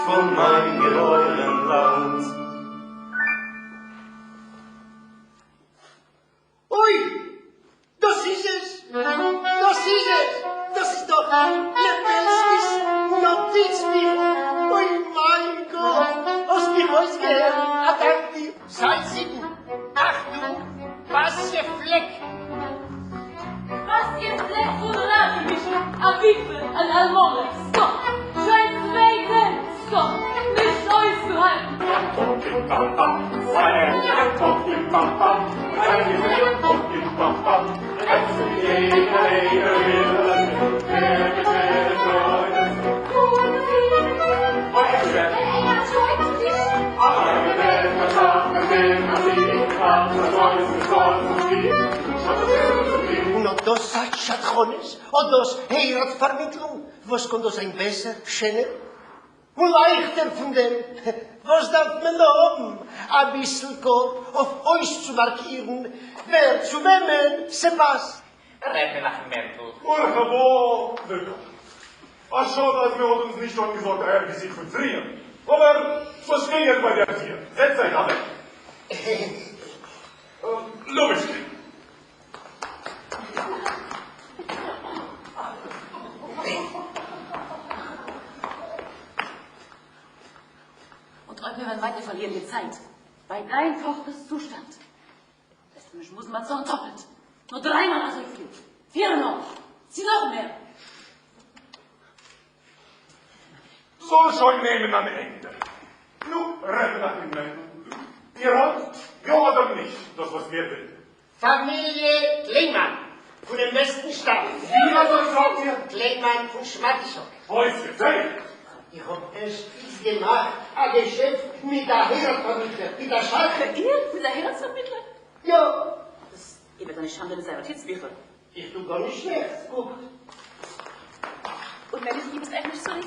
פון מיין געלוירן לאנד. אוי! דאס איז עס! דאס איז עס! דאס איז דאך לעפעלסקי'ס נאטיץ ביכל! אוי מיין גאט! האסט מיך אויסגעהערט? א דאנק דיר! זייט זיבן, אכטונג! באסיע פלעק! באסיע פלעק פון ראדומישל, א וויטווע, אן אלמנה, סטאפ! שוין צוויי טעג! סטאפ! נישט אויסצוהאלטן! און אָט דאָס שדכנות, אָט דאָס הייראַט-פאַרמיטלונג, וואָס קאָן דאָס זיין בעסער, שענער און לייכטער פון דעם? וואָס דאַרף מען דאָ האָבן? אַ ביסל קאָפּ אויף אויסצומאַרקירן ווער צו וועמען ס'פּאַסט. ר' מנחם מענדל. ברוך הבא ווילקאמען. א שאד אז מען האט אונז נישט אנגעזאגט אייער געזיכט פון פריער, אבער וואס שטיי איך ביי דער טיר, זעצט אייך אוועק. לובעשקע. און אויב מיר וועלן ווייטער פארלירן די צייט ביי דיין טאכטער'ס צושטאנד, וועסטו נישט מוזן באצאלן טאפלט, נאר דריי מאל אזויפיל, פיר מאל, צי נאך מער. זאל שוין נעמען אן ענדע. נו, ר' מנחם מענדל, איר האט יא אדער נישט דאס וואס מיר ווילן? פאמיליע קליינמאן פונעם בעסטן שטאם. ווי אזוי זאגט איר? קליינמאן פון שמאטישאק. אויסגעצייכנט! איך האב ערשט איצט געמאכט א געשעפט מיט א הייראט-פארמיטלער, מיט א שדכן. איר? מיט א הייראט-פארמיטלער? יא. דאס איר וועט דאך נישט האנדלען מיט זיין נאטיץ-ביכל. איך טו גארנישט שלעכטס, קוקט. און ווען איך גיב עס אייך נישט צוריק?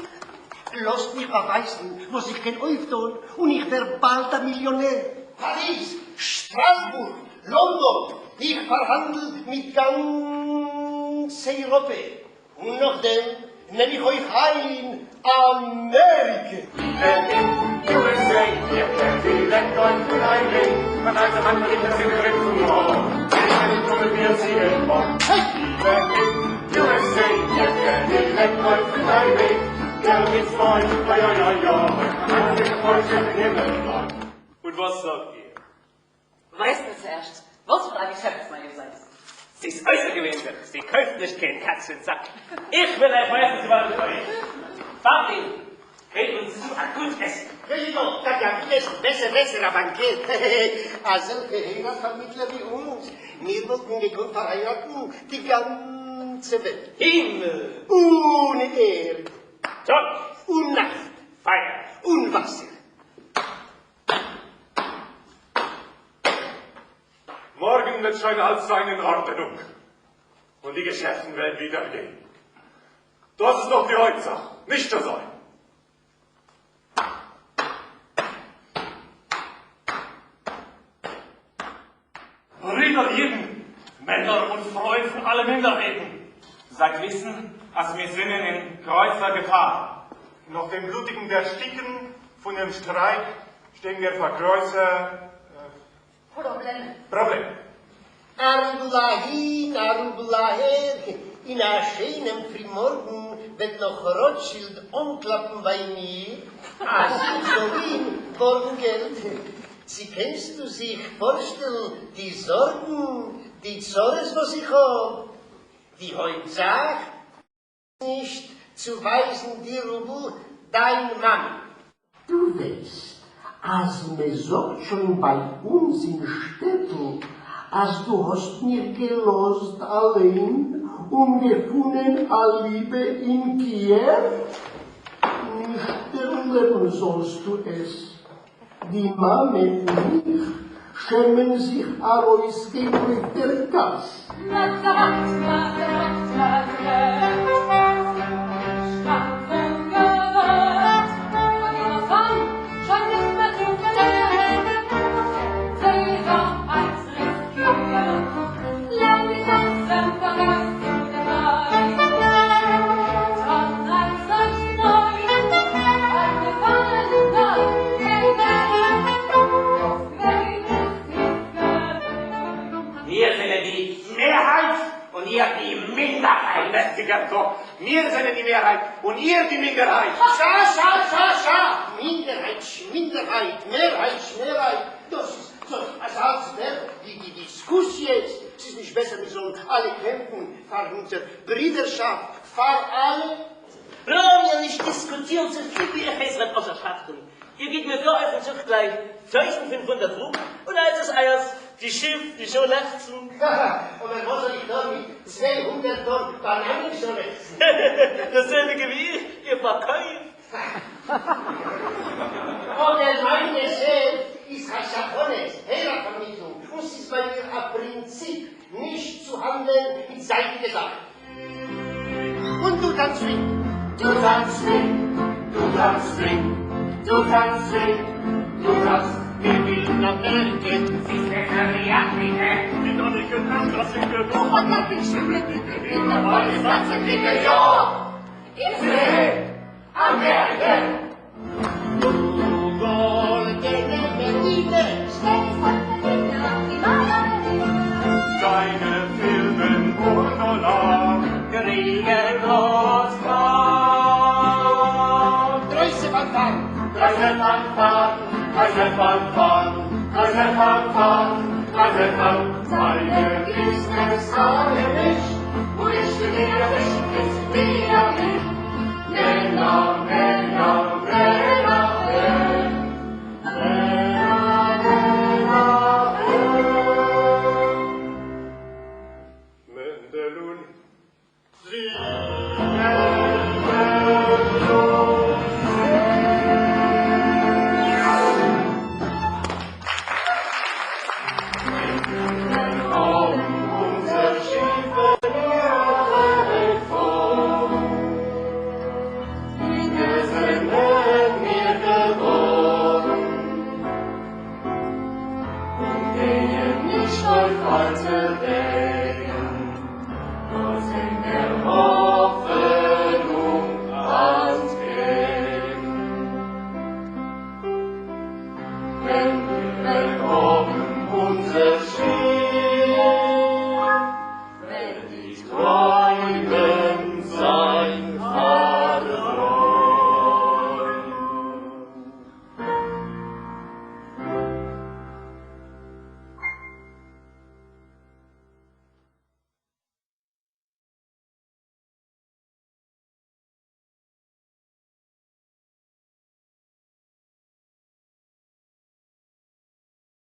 לאזט מיך באווייזן וואס איך קען אויפטון און איך ווער באלד א מיליאנער. פאריז, שטראסבורג, לאנדאן, איך פארהאנדל מיט גאנץ אייראפע, און נאכדעם נעם איך אויך איין אמעריקע. און וואס זאגט איר? ווייסט מיר צוערשט וואס פאר א געשעפטסמאן איר זייט. ס'איז אויסערגעווענליך, זי קויפט נישט קיין קאץ אין זאק. איך וויל אייך ווייזן צו ווארעם אויך. פארדעם גרייט אונז צו א גוט עסן. יא יא יא, טאקע א גוט עסן, בעסער בעסער א באנקעט, אזעלכע הייראט פארמיטלער ווי אונז, מיר וואלטן געקאנט פארהייראטן די גאנצע וועלט. הימל. און ערד. טאג. און נאכט. פייער. און וואסער. מארגן וועט שוין אלץ זיין אין ארדענונג, און די געשעפטן וועלן ווידער גיין. דאס איז דאך די הויפט זאך, נישט אזוי? ברידער אידן, מענער און פרויען פון אלע מינדערהייטן, זייט וויסן אז מיר זענען אין גרויסער געפאר. נאך דעם בלוטיגן דערשטיקן פונעם שטרייק שטייען מיר פאר גרויסע פראבלעמען. פראבלעמען. א רובל אהין א רובל אהער, אין א שיינעם פרימארגן וועט נאך רוטשילד אנקלאפן ביי מיר אז איך זאל אים בארגן געלט. צי קענסטו זיך פארשטעלן די זארגן, די צרות וואס איך האב? די הויפט זאך נישט צו ווייזן די רובל דיין מאמע. דו ווייסט אז מען זאגט שוין ביי אונז אין שטעטל אז דו האסט מיך געלאזט אליין און געפונען א ליבע אין קיעוו? נישט דערלעבן זאלסטו עס. די מאמע און איך שעמען זיך ארויסגיין אויף דער גאס. הערצאג, מיר זענען די מערהייט און איר די מינדערהייט. שאַ, שאַ, שאַ, שאַ! מינדערהייט, שמינדערהייט, מערהייט, שמערהייט, דאס איז דאך אזא אלץ ווערט ווי די דיסקוסיעס. ס'איז נישט בעסער מיר זאלן אלע קעמפן פאר אונזער ברידערשאפט פאר אלע? לאמיר נישט דיסקוטירן צו פיל ווי איך הייס ר' אשר שדכן, איר גיט מיר דא אויפן טיש גלייך 1500 רובל און אלץ איז אייערס, די שיף, די שאלעכצן. האהא, אבער וואס זאל איך טון מיט 200 טאן באנאנען שאלעכצן? דאס זעלביגע ווי איך, איר פארקויפט. אבער מיין געשעפט איז השחונות, הייראט פארמיטלונג, און ס'איז ביי מיר א פרינציפ נישט צו האנדלען מיט זייטיגע זאכן. און דו טאנץ מיט. דו טאנץ מיט, דו טאנץ מיט, דו טאנץ מיט, דו טאנץ מיט אין אמעריקע. ס'איז בעסער ווי אפריקע. מיט אניקע דריסטקלאסיקע. דא האט מען פיל שימלעדיגע. אין דער פאליס טאנצענדיגע יא. איך זע אמעריקע. דו גאלדענע מדינה. שטענדיג פאלט מיר אויף די באלערינע. דיינע פילמען וואונדערליך. קריגן רוסלאנד. גרויסע פאנפארן. גרויסע פאנפארן, גרויסע פאנפארן, גרויסע פאנפארן, גרויסע פאנפארן. זיינע ביזנעס אלע נישט, און נישט אין דער ווישן איז ווי א ליכט. מענער, מענער.